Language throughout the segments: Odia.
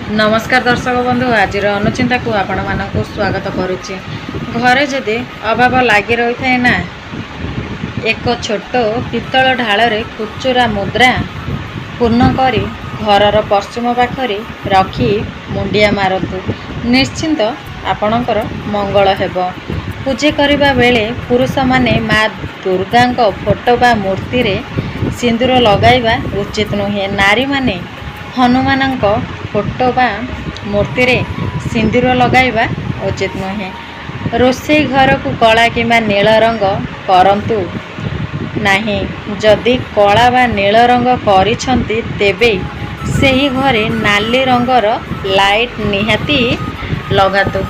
ନମସ୍କାର ଦର୍ଶକ ବନ୍ଧୁ, ଆଜିର ଅନୁଚିନ୍ତାକୁ ଆପଣମାନଙ୍କୁ ସ୍ୱାଗତ କରୁଛି। ଘରେ ଯଦି ଅଭାବ ଲାଗି ରହିଥାଏ ନା, ଏକ ଛୋଟ ପିତ୍ତଳ ଢାଳରେ ଖୁଚୁରା ମୁଦ୍ରା ପୂର୍ଣ୍ଣ କରି ଘରର ପଶ୍ଚିମ ପାଖରେ ରଖି ମୁଣ୍ଡିଆ ମାରନ୍ତୁ, ନିଶ୍ଚିନ୍ତ ଆପଣଙ୍କର ମଙ୍ଗଳ ହେବ। ପୂଜା କରିବା ବେଳେ ପୁରୁଷମାନେ ମା ଦୁର୍ଗାଙ୍କ ଫଟୋ ବା ମୂର୍ତ୍ତିରେ ସିନ୍ଦୁର ଲଗାଇବା ଉଚିତ ନୁହେଁ। ନାରୀମାନେ ହନୁମାନଙ୍କ ଫଟୋ ବା ମୂର୍ତ୍ତିରେ ସିନ୍ଦୁର ଲଗାଇବା ଉଚିତ ନୁହେଁ। ରୋଷେଇ ଘରକୁ କଳା କିମ୍ବା ନୀଳ ରଙ୍ଗ କରନ୍ତୁ ନାହିଁ। ଯଦି କଳା ବା ନୀଳ ରଙ୍ଗ କରିଛନ୍ତି, ତେବେ ସେହି ଘରେ ନାଲି ରଙ୍ଗର ଲାଇଟ୍ ନିହାତି ଲଗାନ୍ତୁ।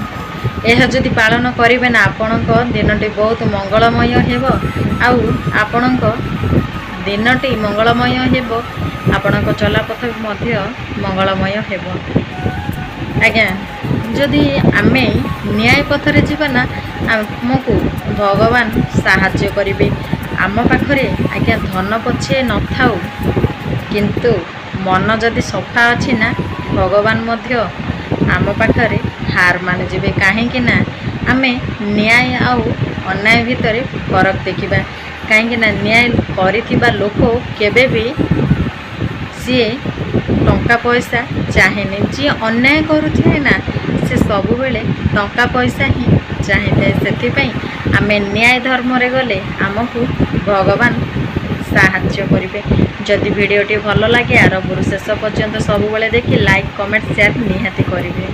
ଏହା ଯଦି ପାଳନ କରିବେ ନା, ଆପଣଙ୍କ ଦିନଟି ବହୁତ ମଙ୍ଗଳମୟ ହେବ। ଆଉ ଆପଣଙ୍କ ଦିନଟି ମଙ୍ଗଳମୟ ହେବ, ଆପଣଙ୍କ ଚଲାପଥ ମଧ୍ୟ ମଙ୍ଗଳମୟ ହେବ। ଆଜ୍ଞା, ଯଦି ଆମେ ନ୍ୟାୟ ପଥରେ ଯିବା ନା, ଆମକୁ ଭଗବାନ ସାହାଯ୍ୟ କରିବେ। ଆମ ପାଖରେ ଆଜ୍ଞା ଧନ ପଛେ ନଥାଉ, କିନ୍ତୁ ମନ ଯଦି ସଫା ଅଛି ନା, ଭଗବାନ ମଧ୍ୟ ଆମ ପାଖରେ ହାର ମାନିଯିବେ। କାହିଁକି ନା ଆମେ ନ୍ୟାୟ ଆଉ ଅନ୍ୟାୟ ଭିତରେ ଫରକ ଦେଖିବା। କାହିଁକି ନା ନ୍ୟାୟ କରିଥିବା ଲୋକ କେବେ ବି ସିଏ ଟଙ୍କା ପଇସା ଚାହେଁନି। ଯିଏ ଅନ୍ୟାୟ କରୁଥାଏ ନା, ସେ ସବୁବେଳେ ଟଙ୍କା ପଇସା ହିଁ ଚାହିଁଥାଏ। ସେଥିପାଇଁ ଆମେ ନ୍ୟାୟ ଧର୍ମରେ ଗଲେ ଆମକୁ ଭଗବାନ ସାହାଯ୍ୟ କରିବେ। ଯଦି ଭିଡ଼ିଓଟି ଭଲ ଲାଗେ, ଆରମ୍ଭରୁ ଶେଷ ପର୍ଯ୍ୟନ୍ତ ସବୁବେଳେ ଦେଖି ଲାଇକ୍, କମେଣ୍ଟ, ସେୟାର ନିହାତି କରିବେ।